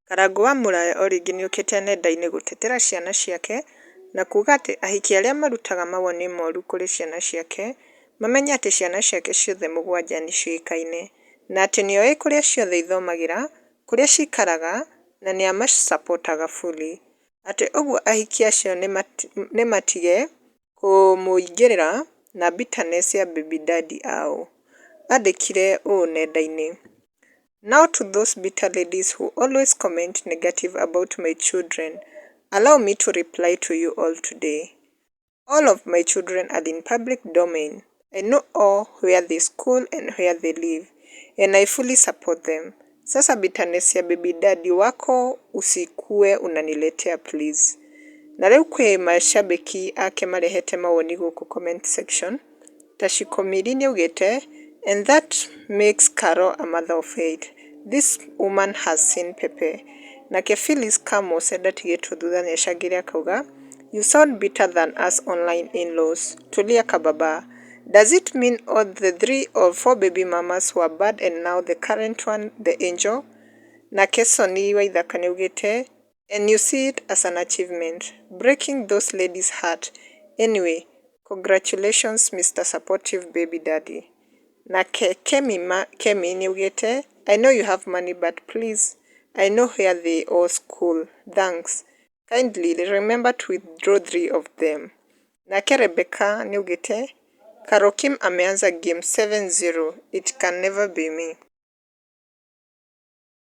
Karangũ wa Mũraya orĩngĩ nĩokĩte nendainĩ gũtetera ciana ciake na kuga atĩ ahiki arĩa marutaga mawoni moru kũrĩ ciana ciake mamenye atĩ ciana ciake ciothe 7 nĩciũĩkaine na atĩ nĩoĩ kũrĩa ciothe ithomagĩra, kũrĩa cikaraga na nĩamacapotaga fully, atĩ ũguo ahiki acio nĩmatige kũmũingĩrĩra na bitterness ya baby daddy ao. Andĩkire ũũ nendainĩ: Now to those bitter ladies who always comment negative about my children, allow me to reply to you all today. All of my children are in public domain. I know all where they school and where they live, and I fully support them. Sasa bitterness ya baby daddy wako usikue unaniletea, please. Na rĩu kwĩ mashabiki ake marehete mawoni gũkũ comment section. Tashikomiri nĩaugĩte, "And that makes Carol a mother of eight. This woman has seen Pepe." Nake Phyllis Kamose ndatigĩtwo thutha, nĩacangĩre akauga, "You sound bitter than us online in-laws. Tulia kababa. Does it mean all the three or four baby mamas were bad and now the current one the angel?" Nake Soni Waithaka nĩaugĩte, "And you see it as an achievement, breaking those ladies' heart. Anyway, congratulations, Mr. Supportive Baby Daddy." Nake Kemi, Kemi nĩaugĩte, "I know you have money, but please, I know where they all school. Thanks. Kindly remember to withdraw three of them." Nake Rebecca nĩaugĩte, "Carol Kim ameanza game 7-0. It can never be me."